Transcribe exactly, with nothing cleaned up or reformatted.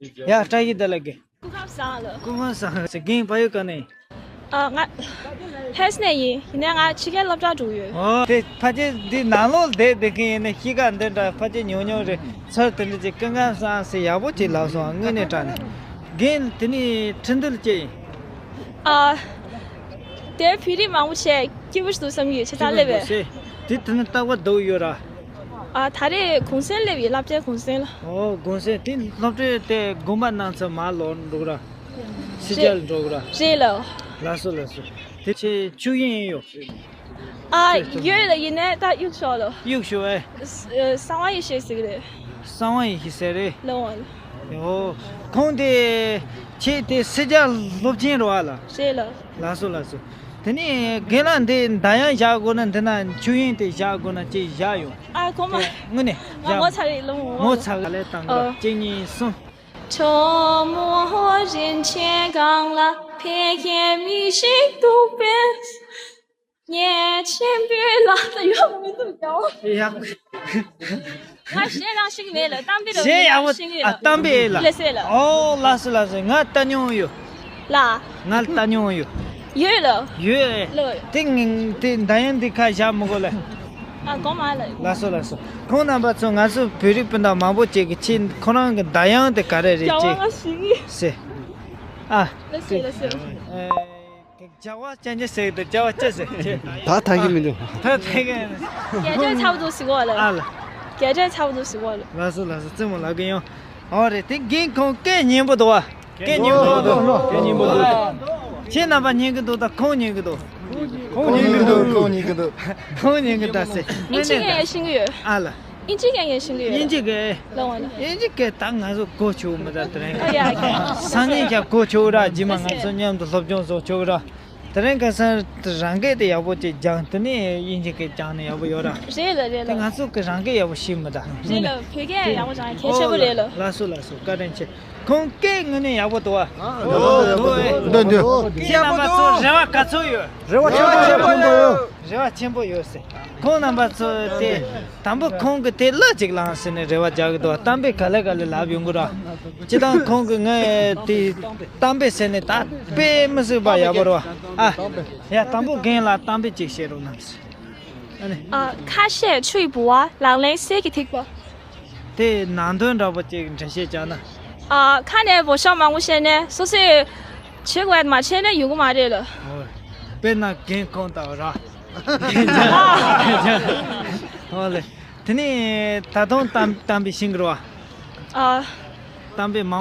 ཡ་བཀྲ་ཤིས་བདེ་ལེགས། སྐུ་ཁམས་བཟང་ལགས། སྐུ་ཁམས་བཟང་ལགས། རྒན་ཕ་ཡུལ་ག་ནས་ཡིན། ཨ། ང་ལྷ་ས་ནས་ཡིན། ཡིན་ནའི་ང་ཕྱི་རྒྱལ་སློབ་གྲྭ་འགྲོ་གི་ཡོད། ཨོ། དེ་ཕལ་ཆེར་འདི་ནང་ལོགས་བསྡད་བསྡད་མཁན་ཡིན་ན་གཤིས་ཀ་འདི་འདྲ་ཕལ་ཆེར་ཉུང་ཉུང་རེད། ཚུར་དེ་འདྲ་ཅིག་སྐུ་ཁམས་བཟང་ཟེར་ཡག་པོ་ཅིག་ལབ་སོང་། དངོས་གནས་དྲང་གནས། རྒན་དེ་ནས་ཁྲིན་ཏུའུ་ལ་སྐྱེས་ཡིན། ཨ། དེར་བོད་རིགས་མང་པོ་བྱས་སྐྱིད་པོ་ཞིག་འདུག་བསམ་གྱི་ཡོད། ཁྱེད་ཚང་སླེབས་པས། དེ་དེ་ནི་རྟག་པར་སྡོད་ཡོད་ར། ཨ། ད་རེས་གུང་སེང་སླེབས་ཡོད། སློབ་གྲྭའི་གུང་སེང་ལ། ཨོ། གུང་སེང་དེ་སློབ་གྲྭའི་དེ་དགོན་པ་ནང་ཚུར་མར་ལོག་འགྲོ་གི་ར། ཕྱི་རྒྱལ་ལ་འགྲོ་གི་ར། རེད་ལགས། ལགས་སོ་ལགས་སོ། དེ་ཆེ་ཆོས་དབྱིངས་ཡོད། ཨ། ཡོད་ལགས། ཡིན་ནའི་ད་གཡུག་ཞོག་ལགས། གཡུག་ཞོག་ཨེ། ཨ། གསང་བ་ཡེ་ཤེས་ཟེར་གི་རེད། གསང་བ་ཡེ་ཤེས་ཟེར་རེད། ལགས་འོང་། ཨོ། ཁོང་དེ་ཁྱེད་དེ་ཕྱི་རྒྱལ་སློབ་ཆེན་རེད་པ་ལགས། རེད་ལགས། ལགས་སོ་ལགས་སོ། དེ་ནས་རྒན་ལགས་འདི་མདའ་ཡང་བཞག་དགོས་ན། འདི་ན་ཆོས་དབྱིངས་དེ་བཞག་དགོས་ན་ཅིག་བཞག་ཡོང་། ཨ། གོང་མ། དངོས་གནས་ང་བཞག་ངོ་ཚ་རེད་ལགས། ངོ་ཚ་ལས་བཏང་གི། ཨ། གཅིག་གཉིས་གསུམ། ཡག་ང་གཞས་རང་ཤེས་ཀྱི་མེད་ལགས། གཏམ་དཔེ་རང་གཞས་ཡག་པོ། ཤེས་ཀྱི་ཨ། ཡོད་ལགས། གཏམ་དཔེ་ལགས། ལགས་སེ་ལགས། ཨོ་ལགས་སོ་ལགས་སོ། ང་ལྟ་མྱོང་ཡོད། ལགས། ང་ལྟ་མྱོང་ཡོད། ཡོད་ལགས། ཡོད། ལགས། དེ་ངས་དེ་མདའ་ཡང་འདི་ཁ་བཞག་མི་དགོས་ལགས། ཨ། གོང་མ་ལགས། ལགས་སོ་ལགས་སོ། ཁོང་རྣམ་པ་ཚོ་ང་ཚོ་བོད་རིགས་སྤུན་ཟླ་མང་པོ་ཅིག་གིས་ཁྱེད་ཁོ་རང་གི་མདའ་ཡང་དེ་ག་རེ་རེད་ཅེས་ཟེར། ཨ། ལགས་སེ་ལགས་སེ། ཨེ། བྱ་བ་ཅན་ཅན་ཟེར་གི་འདུག་བྱ་བ་ཅན་ཟེར་གི། ད་ཐང་གི་མི་འདུག་ད་ཐང་གི། རྒྱ་ཆ་ཚ་པོ་འདུག་ཟེར་གོ་ལགས། ཨ་ལགས། རྒྱ་ཆ་ཚ་པོ་འདུག་ཟེར་གོ་ལགས། ལགས་སོ་ལགས་སོ། རྩེད་མོ་ལབ་གི་ཡོང་། ཨོ་རེད། དེ་རྒན་ཁོང་སྐད་སྙན་པོ་འདུག་པ། སྐད་སྙན་པོ་འདུག་སྐད་སྙན་པོ་འདུག་ཁྱེད་རྣམ་པ་སྙན་གི་འདུག་ད་ཁོང་སྙན་གི་འདུག་ཁོང་སྙན་གི་འདུག་ཁོང་སྙན་གི་འདུག་ཁོང་སྙན་གི་འདུག་ཟེར། ཨིན་ཇི་སྐད་ཤེས་ཀྱི་ཡོད། ཨ་ལགས། ཨིན་ཇི་སྐད་ཤེས་ཀྱི་ཡོད། ཨིན་ཇི་སྐད། ལགས་འོང་། ཨིན་ཇི་སྐད་ད་ང་ཚོ་གོ་ཆོད་མི་ད། དེ་རིང་ཨ་ཡ། སང་ཉིན་ཀྱང་གོ་ཆོད་ར། རྗེས་མ་ང་ཚོ་མཉམ་དུ་སློབ་སྦྱོང་བཟོ་ཆོག་ར། དེ་རིང་ཁ་སང་རང་སྐད་དེ་ཡག་པོ་ཅིག་སྦྱངས། དེ་ནས་ཨིན་ཇི་སྐད་སྦྱངས་ན་ཡག་པོ་ཡོད་ར། རེད་ལགས། རེད་ལགས། ང་ཚོ་གི་རང་སྐད་ཡག་པོ་ཤེས་མི་ད། རེད་ལགས། བོད་སྐད་ཡག་པོ་སྦྱངས་གལ་ཆེན་པོ་རེད་ལགས། ལགས་སོ་ལགས་སོ། བཀའ་དྲིན་ཆེ། ཁོང་སྐད་དངོས་གནས་ཡག་པོ་འདུག་པ། འདུག་འདུག་ཁྱེད་རྣམ་པ་ཚོ་རེ་བ་ག་ཚོད་ཡོད། རེ་བ་ཆེན་པོ་ཡོད། རེ་བ་ཆེན་པོ་ཡོད་ཟེར། ཁོང་རྣམ་པ་ཚོ་དེ་དང་པོ་ཁོང་གི་དེ་གླུ་ཅིག་བླངས་ཟེར་ནས་རེ་བ་རྒྱག་གི་འདུག་གཏམ་དཔེ་ག་ལེ་ག་ལེ་ལབ་ཡོང་གི་ར། སྤྱིར་བཏང་ཁོང་གི་ངའི་དེ་གཏམ་དཔེ་ཟེར་ནས་ད་དཔེ་མི་སྲིད་པ་ཡག་པོ་རེད་པ། ཨ། ཡ། དང་པོ་རྒན་ལགས་གཏམ་དཔེ་ཅིག་བཤད་རོགས་གནང་ཟེར། ཨ་ནི། ཨ། ཁ་བཤད་ཆུ་ཡི་ལྦུ་བ། ལག་ལེན་གསེར་གྱི་ཐིགས་པ། དེ་ནང་དོན་འདྲ་པོ་ཅིག་འགྲེལ་བཤད་རྒྱག་ན། ཨ། ཁ་ནས་འབོད་ཤོག་མང་པོ་བཤད་ནས་སོ་སོས་བྱེད་དགོས་མ་བྱས་ན་ཡོང་གི་མ་རེད་ལགས། ཨོ། དཔེར་ན་རྒན་ཁོང་ལྟ་བུ་ར། ཨོ་ལེ། དེ་ནས་ད་དུང་གཏམ་གཏམ་དཔེ་ཤེས་ཀྱི་རེད་པ། ཨ། གཏམ་དཔེ་མང་པོ།